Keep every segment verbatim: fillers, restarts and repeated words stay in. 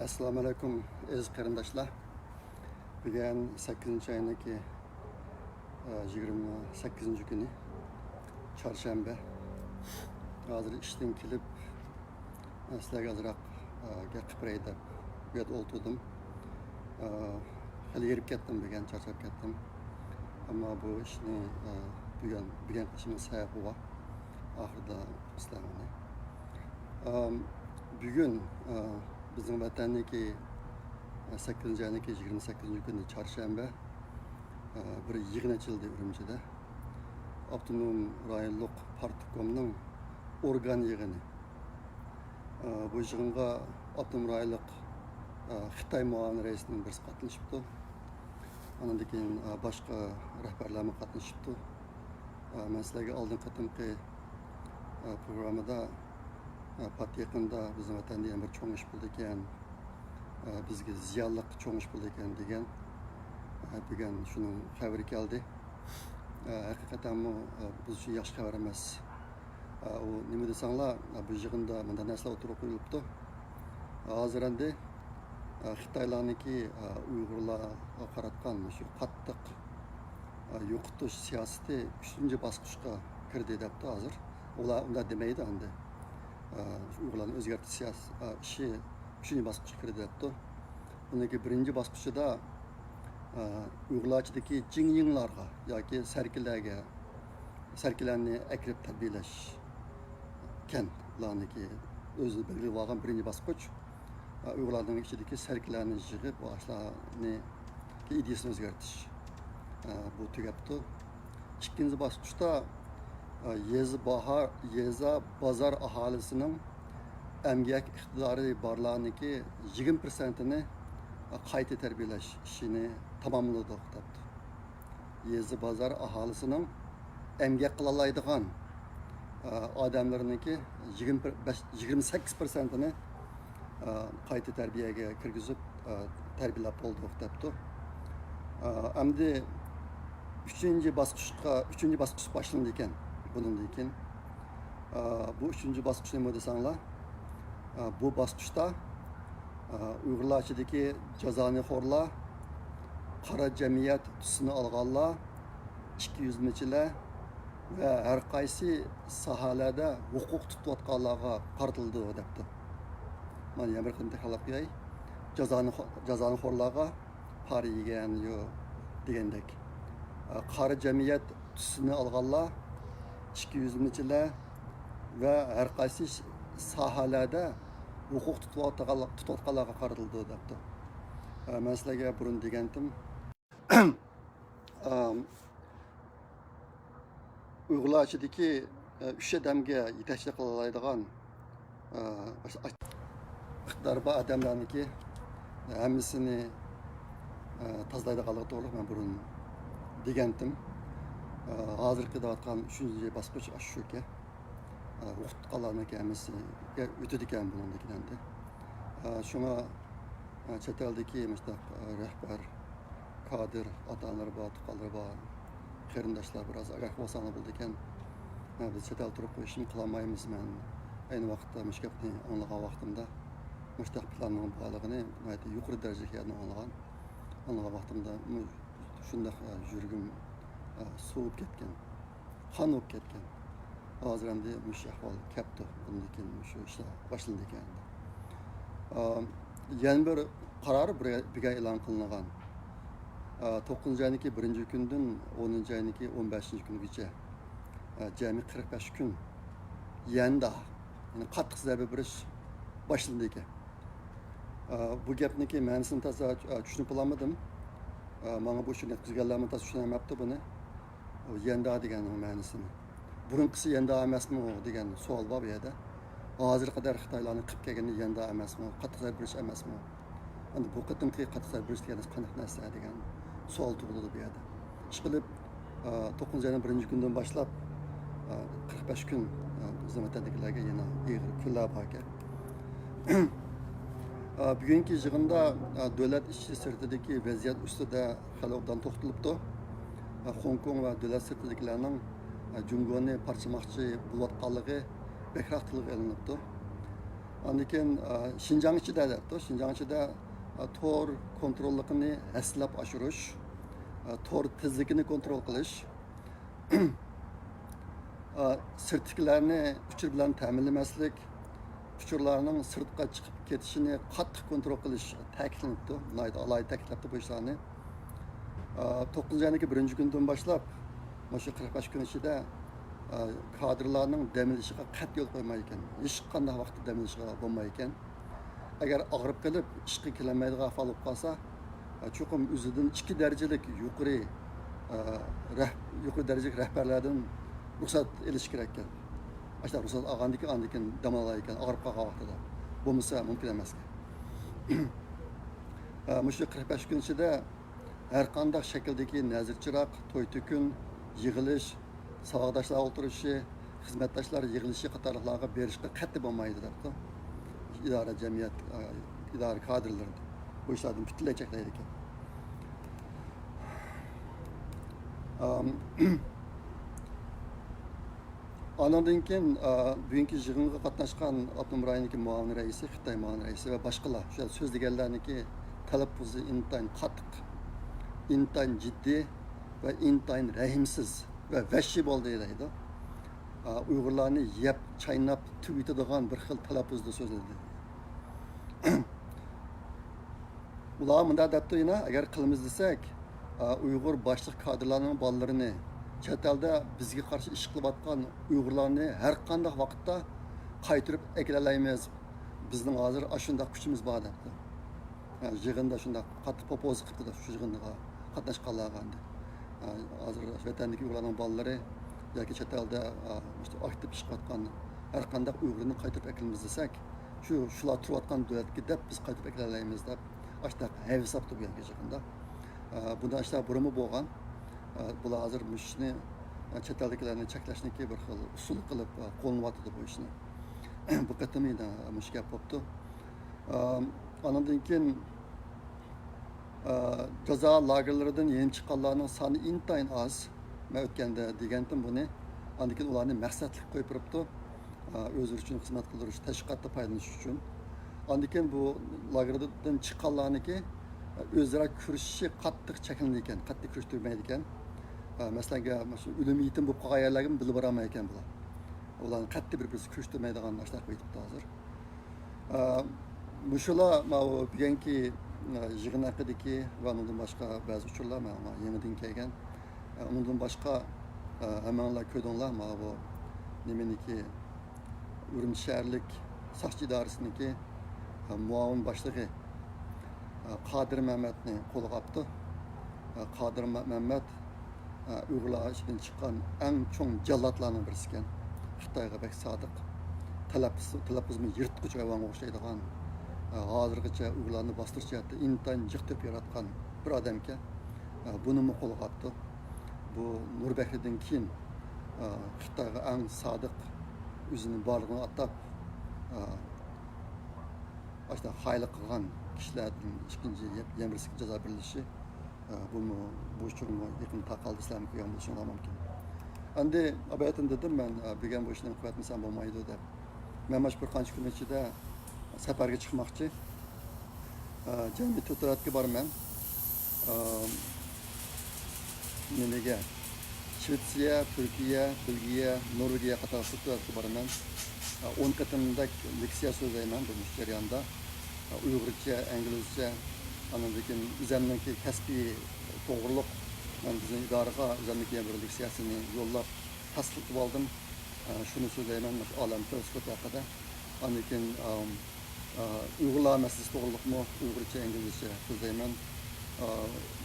ئەسسالامۇ ئەلەيكۇم، ئەزىز قېرىنداشلار. بۈگۈن سەككىزىنچى ئاينىڭكى، ئە، يىگىرمە سەككىزىنچى كۈنى، چارشەنبە. ھازىر ئىشتىن كېلىپ، ئە، سىلەرگە ئازراق، ئە، گەپ قىلىپ بېرەي دەپ بۇ يەردە ئولتۇردۇم. ئە، خېلى ھېرىپ كەتتىم بۈگۈن، چارچاپ كەتتىم. ئەمما بۇ ئىشنى، ئە، بۈگۈن، بۈگۈن قىلىشىمنىڭ سەۋەبى بار. ئاخىرىدا سىلەرنى. ئەم، بۈگۈن، ئە، بىزنىڭ ۋەتەندىكى، ئە، سەككىزىنچى ئاينىڭكى يىگىرمە سەككىزىنچى كۈنى چارشەنبە، ئە، بىر يىغىن ئېچىلدى ئۈرۈمچىدە. ئاپتونوم رايونلۇق پارتكومنىڭ ئورگان يىغىنى. ئە، بۇ يىغىنغا ئاپتونوم رايونلۇق، ئە، خىتاي مۇئاۋىن رەئىسىنىڭ بىرسى قاتنىشىپتۇ. ئاندىن كېيىن، ئە، باشقا رەھبەرلەرمۇ قاتنىشىپتۇ. ئە، مەن سىلەرگە ئالدىنقى قېتىمقى، ئە، پروگراممىدا، ئە، پات يېقىندا بىزنىڭ ۋەتەندە يەنە بىر چوڭ ئىش بولىدىكەن، ئە، بىزگە زىيانلىق چوڭ ئىش بولىدىكەن دېگەن. ئە، بۈگۈن شۇنىڭ خەۋىرى كەلدى. ئە، ھەقىقەتەنمۇ، ئە، بىز ئۈچۈن ياخشى خەۋەر ئەمەس. ئە، ئۇ نېمە دېسەڭلار، ئە، بۇ يىغىندا مۇنداق نەرسىلەر ئوتتۇرىغا قويۇلۇپتۇ. ھازىر ئەمدى، ئە، خىتايلارنىڭكى، ئە، ئۇيغۇرلارغا قاراتقان شۇ قاتتىق، ئە، يوقىتىش سىياسىتى ئۈچىنچى باسقۇچقا كىردى دەپتۇ ھازىر. ئۇلار ئۇنداق دېمەيدۇ ئەمدى. ئە، ئۇيغۇرلارنى ئۆزگەرتىش سىياس-، ئە، ئىشى ئۈچىنچى باسقۇچقا كىردى دەپتۇ. ئۇنىڭكى بىرىنچى باسقۇچىدا، ئە، ئۇيغۇرلار ئىچىدىكى جىڭيىڭلارغا ياكى سەركىلەرگە، سەركىلەرنى ئەكىرىپ تەربىيەلەش كەن، ئۇلارنىڭكى ئۆزى بەلگىلەپ ئالغان بىرىنچى باسقۇچ. ئە، ئۇيغۇرلارنىڭ ئىچىدىكى سەركىلەرنى يىغىپ، ئاشۇلارنى ئىدىيىسىنى ئۆزگەرتىش. ئە، بۇ تۈگەپتۇ. ئىككىنچى باسقۇچتا، ئە، يېزا باھار، يېزا بازار ئاھالىسىنىڭ ئەمگەك ئىقتىدارى بارلارنىڭكى يىگىرمە پىرسەنتىنى، ئە، قايتا تەربىيەلەش ئىشىنى تاماملىدۇق دەپتۇ. يېزا بازار ئاھالىسىنىڭ ئەمگەك قىلالايدىغان، ئە، ئادەملىرىنىڭكى يىگىرمە بەش، يىگىرمە سەككىز پىرسەنتىنى، ئە، قايتا تەربىيەگە كىرگۈزۈپ، ئە، تەربىيەلەپ بولدۇق دەپتۇ. ئە، ئەمدى ئۈچىنچى باسقۇچقا، ئۈچىنچى باسقۇچ باشلىنىدىكەن بۇنىڭدىن كېيىن. ئە، بۇ ئۈچىنچى باسقۇچ نېمە دېسەڭلار، ئە، بۇ باسقۇچتا، ئە، ئۇيغۇرلار ئىچىدىكى جازانىخورلار، قارا جەمئىيەت تۈسىنى ئالغانلار، ئىككى يۈزلىمىچىلەر ۋە ھەر قايسى ساھەلەردە ھوقۇق تۇتۇۋاتقانلارغا قارىتىلىدۇ دەپتۇ. مانا يەنە بىر قېتىم تەكرارلاپ قوياي. جازانىخو-، جازانىخورلارغا پارا يېگەن يو دېگەندەك. ئە، قارا جەمئىيەت تۈسىنى ئالغانلار، ئىككى يۈزلىمىچىلەر ۋە ھەر قايسى ش-، ساھەلەردە ھوقۇق تۇتۇۋاتقانلار-، تۇتۇۋاتقانلارغا قارىتىلىدۇ دەپتۇ. ئە، مەن سىلەرگە بۇرۇن دېگەنتىم. ئام، ئۇيغۇرلار ئىچىدىكى، ئە، ئۈچ ئادەمگە يېتەكچىلىك قىلالايدىغان، ئە، ئىقتىدارى بار ئادەملەرنىڭكى ھەممىسىنى، ئە، تازىلايدىغانلىقى توغرىلىق مەن بۇرۇن دېگەنتىم. ئە، ھازىرقى دەۋاتقان ئۈچىنچى باسقۇچ ئاشۇ شۇكى. ئە، ھوقۇق تۇتقانلارنىڭكى ھەممىسىگە ئۆتىدىكەن بۇنىڭدىن كېيىن ئەمدى. ئە، شۇڭا، ئە، چەت ئەلدىكى مۇشۇنداق، ئە، رەھبەر، كادىر، ئاتا-ئانىلىرى بار، تۇغقانلىرى بار، قېرىنداشلار بىر ئاز ئاگاھ بولساڭلار بولىدىكەن. ئە، بىز چەت ئەلدە تۇرۇپ قويۇشنى قىلالمايمىز. مەن ئەينى ۋاقىتتا مۇشۇ گەپنى ئاڭلىغان ۋاقتىمدا، مۇشۇنداق پىلاننىڭ بارلىقىنى ناھايىتى يۇقىرى دەرىجىلىك يەردىن ئاڭلىغان. ئاڭلىغان ۋاقتىمدا مۇ-، شۇنداق، ئە، يۈرىكىم، ئە، سوۋۇپ كەتكەن. قان بولۇپ كەتكەن. ھازىر ئەمدى مۇشۇ ئەھۋال كەپتۇ. بۇندىن كېيىن مۇشۇ ئىشلار باشلىنىدىكەن ئەمدى. ئا، يەنە بىر قارار بىر-، بىرگە ئېلان قىلىنغان. ئا، توققۇزىنچى ئاينىڭكى بىرىنچى كۈنىدىن ئونىنچى ئاينىڭكى ئون بەشىنچى كۈنىگىچە، ئا، جەمئىي قىرىق بەش كۈن يەندە، يەنى قاتتىق زەربە بېرىش باشلىنىدىكەن. ئا، بۇ گەپنىڭكى مەنىسىنى تازا، ئا، چۈشىنىپ بولالمىدىم. ئا، ماڭا بۇ ئىشنى يەتكۈزگەنلەرمۇ تازا چۈشىنەلمەپتۇ بۇنى. ئۇ يەندە دېگەننىڭ مەنىسىنى. بۇرۇنقىسى يەندە ئەمەسمۇ دېگەن سوئال بار بۇ يەردە. ھازىرغا قەدەر خىتايلارنىڭ قىلىپ كەلگىنى يەندە ئەمەسمۇ، قاتتىق زەربە بېرىش ئەمەسمۇ؟ ئەمدى بۇ قېتىمقى قاتتىق زەربە بېرىش دېگەن قانداق نەرسە دېگەن سوئال تۇغۇلىدۇ بۇ يەردە. ئىشقىلىپ، ئە، توققۇزىنچى ئاينىڭ بىرىنچى كۈنىدىن باشلاپ، ئە، قىرىق بەش كۈن، ئە، بىزنىڭ ۋەتەندىكىلەرگە يەنە ئېغىر كۈنلەر باركەن. ئە، بۈگۈنكى يىغىندا، ئە، دۆلەت ئىچى سىرتىدىكى ۋەزىيەت ئۈستىدە خېلى ئوبدان توختىلىپتۇ. ئە، خوڭكوڭ ۋە دۆلەت سىرتىدىكىلەرنىڭ، ئە، جۇڭگونى پارچىلىماقچى بولۇۋاتقانلىقى بەكرەك تىلغا ئېلىنىپتۇ. ئاندىن كېيىن، ئا، شىنجاڭ ئىچىدە دەپتۇ. شىنجاڭ ئىچىدە، ئا، تور كونتروللۇقىنى ھەسسىلەپ ئاشۇرۇش، ئا، تور تېزلىكىنى كونترول قىلىش، ئا، سىرتتىكىلەرنى ئۇچۇر بىلەن تەمىنلىمەسلىك، ئۇچۇرلارنىڭ سىرتقا چىقىپ كېتىشىنى قاتتىق كونترول قىلىش تەكىتلىنىپتۇ. ناھايىتى ئالاھىدە تەكىتلەپتۇ بۇ ئىشلارنى. ئا، توققۇزىنچى ئاينىڭكى بىرىنچى كۈنىدىن باشلاپ، مۇشۇ قىرىق بەش كۈن ئىچىدە، ئا، كادىرلارنىڭ دەم ئېلىشىغا قەتئىي يول قويمايدىكەن. ھېچقانداق ۋاقىتتا دەم ئېلىشىغا بولمايدىكەن. ئەگەر ئاغرىپ قېلىپ، ئىشقا كېلەلمەيدىغان ئەھۋال بولۇپ قالسا، ئا، چوقۇم ئۆزىدىن ئىككى دەرىجىلىك يۇقىرى، ئا، رەھ-، يۇقىرى دەرىجىلىك رەھبەرلەردىن رۇخسەت ئېلىش كېرەككەن. ئاشۇنداق رۇخسەت ئالغاندىن كېيىن، ئاندىن كېيىن دەم ئالالايكەن، ئاغرىپ قالغان ۋاقتىدا. بولمىسا مۇمكىن ئەمەسكەن. ئا، مۇشۇ قىرىق بەش كۈن ئىچىدە ھەر قانداق شەكىلدىكى نەزىر چىراغ، توي تۆكۈن، يىغىلىش، ساۋاقداشلار ئولتۇرۇشى، خىزمەتداشلار يىغىلىشى قاتارلىقلارغا بېرىشقا قەتئىي بولمايدۇ دەپتۇ. ئىدارە، جەمئىيەت، ئىدارە كادىرلىرىنى بۇ ئىشلاردىن پۈتۈنلەي چەكلەيدىكەن. ئام، ئانىڭدىن كېيىن، ئا، بۈگۈنكى يىغىنغا قاتناشقان ئاپتونوم رايوننىڭكى مۇئاۋىن رەئىسى، خىتاي مۇئاۋىن رەئىسى ۋە باشقىلار، شۇ سۆزلىگەنلەرنىڭكى تەلەپپۇزى ئىنتايىن قاتتىق، ئىنتايىن جىددىي ۋە ئىنتايىن رەھىمسىز ۋە ۋەھشىي بولدى دەيدۇ. ئا، ئۇيغۇرلارنى يەپ، چايناپ تۈگىتىدىغان بىر خىل تەلەپپۇزدا سۆزلىدى. ئۇلار مۇنداق دەپتۇ يەنە، ئەگەر قىلىمىز دېسەك، ئا، ئۇيغۇر باشلىق كادىرلارنىڭ بالىلىرىنى، چەت ئەلدە بىزگە قارشى ئىش قىلىۋاتقان ئۇيغۇرلارنى ھەر قانداق ۋاقىتتا قايتۇرۇپ ئەكېلەلەيمىز. بىزنىڭ ھازىر ئاشۇنداق كۈچىمىز بار دەپتۇ. ھە، يىغىندا شۇنداق قاتتىق پوپوزا قىپتۇ شۇ يىغىنغا قاتناشقانلارغا ئەمدى. ھە، ھازىر ۋەتەندىكى ئۇيغۇرلارنىڭ بالىلىرى ياكى چەت ئەلدە، ئا، ئاكتىپ ئىش قىلىۋاتقان ھەر قانداق ئۇيغۇرنى قايتۇرۇپ ئەكېلىمىز دېسەك، شۇ، شۇلار تۇرۇۋاتقان دۆلەتكە دەپ بىز قايتۇرۇپ ئەكېلەلەيمىز دەپ، ئاشۇنداق ھەۋىساپتۇ بۇ يەرگە يىغىندا. ئا، بۇنداق ئىشلار بۇرۇنمۇ بولغان. ئا، بۇلار ھازىر مۇشۇ ئىشنى، ئا، چەت ئەلدىكىلەرنى چەكلەشنىكى بىر خىل ئۇسۇل قىلىپ، ئا، قوللىنىۋاتىدۇ بۇ ئىشنى. بۇ قېتىم يەنە مۇشۇ گەپ بوپتۇ. ئا، ئانىڭدىن كېيىن، ئا، جازا لاگېرلىرىدىن يېنىپ چىققانلارنىڭ سانى ئىنتايىن ئاز. مەن ئۆتكەندە دېگەنتىم بۇنى. ئاندىن كېيىن ئۇلارنى مەقسەتلىك قويۇپ بېرىپتۇ. ئا، ئۆزلىرى ئۈچۈن خىزمەت قىلدۇرۇش، تەشۋىقاتتا پايدىلىنىش ئۈچۈن. ئاندىن كېيىن بۇ لاگېردىن چىققانلارنىڭكى، ئا، ئۆزئارا كۆرۈشۈشى قاتتىق چەكلىنىدىكەن، قەتئىي كۆرۈشتۈرمەيدىكەن. ئا، مەسىلەن، مۇشۇ ئۆلۈم يېتىم بولۇپ قالغان يەرلەرگىمۇ بىللە بارالمايدىكەن بۇلار. ئۇلارنى قەتئىي بىر-بىرسى كۆرۈشتۈرمەيدىغان ئاشۇنداق بېيىتىپتۇ ھازىر. ئا، مۇشۇلار ماۋۇ بۈگۈنكى، ئا، يىغىن ھەققىدىكى ۋە ئۇنىڭدىن باشقا بەزى ئۇچۇرلار ماڭا يېڭىدىن كەلگەن. ئا، ئۇنىڭدىن باشقا، ئا، ھەممىڭلار كۆردۈڭلار، ماۋۇ نېمىنىكى، ئۈرۈمچى شەھەرلىك ساقچى ئىدارىسىنىڭكى، ئا، مۇئاۋىن باشلىقى، ئا، قادىر مەمەتنى قولغا ئاپتۇ. ئا، قادىر مە-، مەمەت ئۇيغۇرلار ئىچىدىن چىققان ئەڭ چوڭ جاللاتلارنىڭ بىرسى ئىكەن. خىتايغا بەك سادىق، تەلەپپۇز، تەلەپپۇزمۇ يىرتقۇچ ھايۋانغا ئوخشايدىغان، ھازىرغىچە ئۇيغۇرلارنى باستۇرۇش جەھەتتە ئىنتايىن جىق تۆھپە ياراتقان بىر ئادەمكەن. بۇنىمۇ قولغا ئاپتۇ. بۇ نۇر بەكرىدىن كېيىن خىتايغا ئەڭ سادىق، ئۆزىنىڭ بارلىقىنى ئاتاپ، ئاشۇنداق خائىنلىق قىلغان كىشىلەردىن ئىككىنچى يەنە بىرسىگە جازا بېرىلىشى، ئە، بۇمۇ، بۇ ئۇچۇرمۇ يېقىندا تارقالدى، سىلەرمۇ كۆرگەن بولۇشۇڭلار مۇمكىن. ئەمدى ئاباياتىن دېدىم مەن، ئە، بۈگۈن بۇ ئىشنى قىلىۋەتمىسەم بولمايدۇ دەپ. مەن مانا شۇ بىر قانچە كۈن ئىچىدە سەپەرگە چىقماقچى. ئە، جەمئىي تۆت دۆلەتكە بارىمەن. ئە، نېمىگە؟ شىۋېتسىيە، تۈركىيە، بېلگىيە، نورۋېگىيە قاتارلىق تۆت دۆلەتكە بارىمەن. ئون قېتىمدەك لېكسىيە سۆزلەيمەن بۇ جەرياندا. ئۇيغۇرچە، ئىنگلىزچە، ئاندىن كېيىن ئۆزۈمنىڭكى كەسپىي توغرۇلۇق، مەن بىزنىڭ ئىدارىغا ئۆزۈمنىڭكى يەنە بىر لېكسىيەسىنى يوللاپ، تەستىقلىتىپ ئالدىم. شۇنى سۆزلەيمەن، مۇشۇ ئالەم پىلسوپىيە ھەققىدە. ئاندىن كېيىن، ئۇيغۇرلار مەسىلىسى توغرۇلۇقمۇ ئۇيغۇرچە، ئىنگلىزچە سۆزلەيمەن.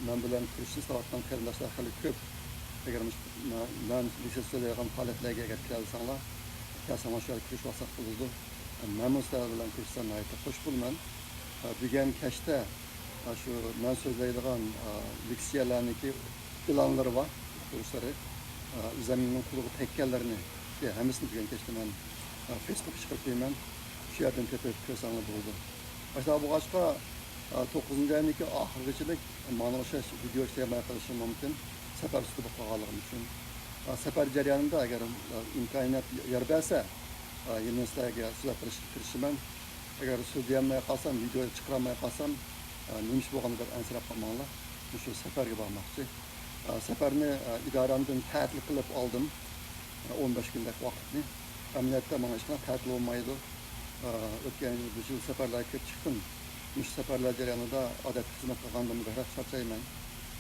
مەن بىلەن كۆرۈشۈشنى ئىستەۋاتقان قېرىنداشلار خېلى كۆپ. ئەگەر مۇش-، مە-، مەن لېكسىيە سۆزلەيدىغان پائالىيەتلەرگە ئەگەر كېلەلىسەڭلار، كەلسەڭلار شۇ يەردە كۆرۈشۈۋالساق بولىدۇ. مەنمۇ سىلەر بىلەن كۆرۈشسەم ناھايىتى خوش بولىمەن. بۈگۈن كەچتە شۇ مەن سۆزلەيدىغان لېكسىيەلەرنىڭكى ئېلانلىرى بار، كۇرسلىرى. ئۆزۈمنىڭ قولىغا تەگكەنلىرىنى ھەممىسىنى بۈگۈن كەچتە مەن فېيسبۇكقا چىقىرىپ قويىمەن. شۇ يەردىن تېپىپ كۆرسەڭلار بولىدۇ. ئاشۇنداق بولغاچقا، توققۇزىنچى ئاينىڭكى ئاخىرىغىچىلىك ماڭا ئوخشاش ۋىدېئو ئىشلىيەلمەي قېلىشىم مۇمكىن، سەپەر ئۈستىدە بولۇپ قالغانلىقىم ئۈچۈن. سەپەر جەريانىدا ئەگەر ئىمكانىيەت يار بەرسە، يەنە سىلەرگە سۆزلەپ بېرىشكە تىرىشىمەن. ئەگەر سۆزلىيەلمەي قالسام، ۋىدېو چىقىرالماي قالسام، ئە، نېمە ئىش بولغاندۇ دەپ ئەنسىرەپ قالماڭلار. مۇشۇ سەپەرگە بارماقچى. ئە، سەپەرنى، ئە، ئىدارەمدىن تەتىل قىلىپ ئالدىم. ئە، ئون بەش كۈندەك ۋاقىتنى. ئەمەلىيەتتە ماڭا ھېچقانداق تەتىل بولمايدۇ. ئە، ئۆتكەن يىل بۇ يىل سەپەرلەرگە كۆپ چىقتىم. مۇشۇ سەپەرلەر جەريانىدا ئادەتتە خىزمەت قىلغاندىن بەكرەك چارچايمەن.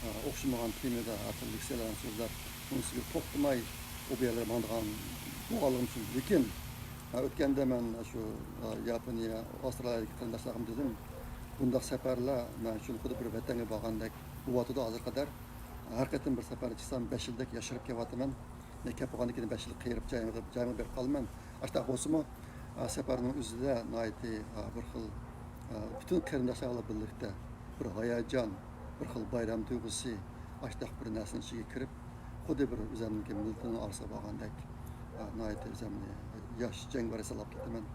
ئە، ئوخشىمىغان تېمىدا ھەر خىل لېكسىيەلەرنى سۆزلەپ، ئۇنىڭ ئۈستىگە توختىماي ئۇ بۇ يەرلەرگە ماڭىدىغان بولغانلىقىم ئۈچۈن. لېكىن، ئە، ئۆتكەندە مەن شۇ، ئە، ياپونىيە، ئاۋسترالىيەدىكى قېرىنداشلارغىمۇ دېدىم، بۇنداق سەپەرلەر مەن ئۈچۈن خۇددى بىر ۋەتەنگە بارغاندەك بولۇۋاتىدۇ ھازىرغا قەدەر. ھەر قېتىم بىر سەپەرگە چىقسام، بەش يىلدەك ياشىرىپ كېلىۋاتىمەن. كەپ بولغاندىن كېيىن بەش يىل قېرىپ جايىمغا، جايىمغا بېرىپ قالىمەن. ئاشۇنداق بولسىمۇ، ئە، سەپەرنىڭ ئۆزىدە ناھايىتى، ئە، بىر خىل، ئە، پۈتۈن قېرىنداشلار بىلەن بىرلىكتە بىر ھاياجان، بىر خىل بايرام تۇيغۇسى، ئاشۇنداق بىر نەرسىنىڭ ئىچىگە كىرىپ، خۇددى بىر ئۆزۈمنىڭكى مىللىتىمنىڭ ئارىسىغا بارغاندەك، ئە، ناھايىتى ئۆزۈمنى ياش جەڭگىۋار ھېسابلاپ كېتىمەن.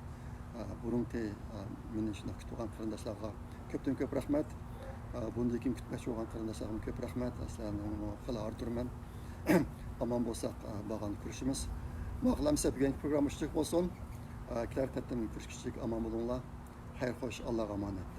ئە، بۇرۇنقى، ئە، مېنى شۇنداق كۈتۈۋالغان قېرىنداشلارغا كۆپتىن كۆپ رەھمەت. ئە، بۇندىن كېيىن كۈتمەكچى بولغان قېرىنداشلارغىمۇ كۆپ رەھمەت. سىلەرنىڭ خېلى ئارتۇرىمەن. ئامان بولساق، ئە، بارغاندا كۆرۈشىمىز. ماقۇل ئەمىسە، بۈگۈنكى پروگرامما شۇنچىلىك بولسۇن. ئە، كېلەر قېتىم كۆرۈشكۈچىلىك ئامان بولۇڭلار. خەير خوش، ئاللاغا ئامانەت.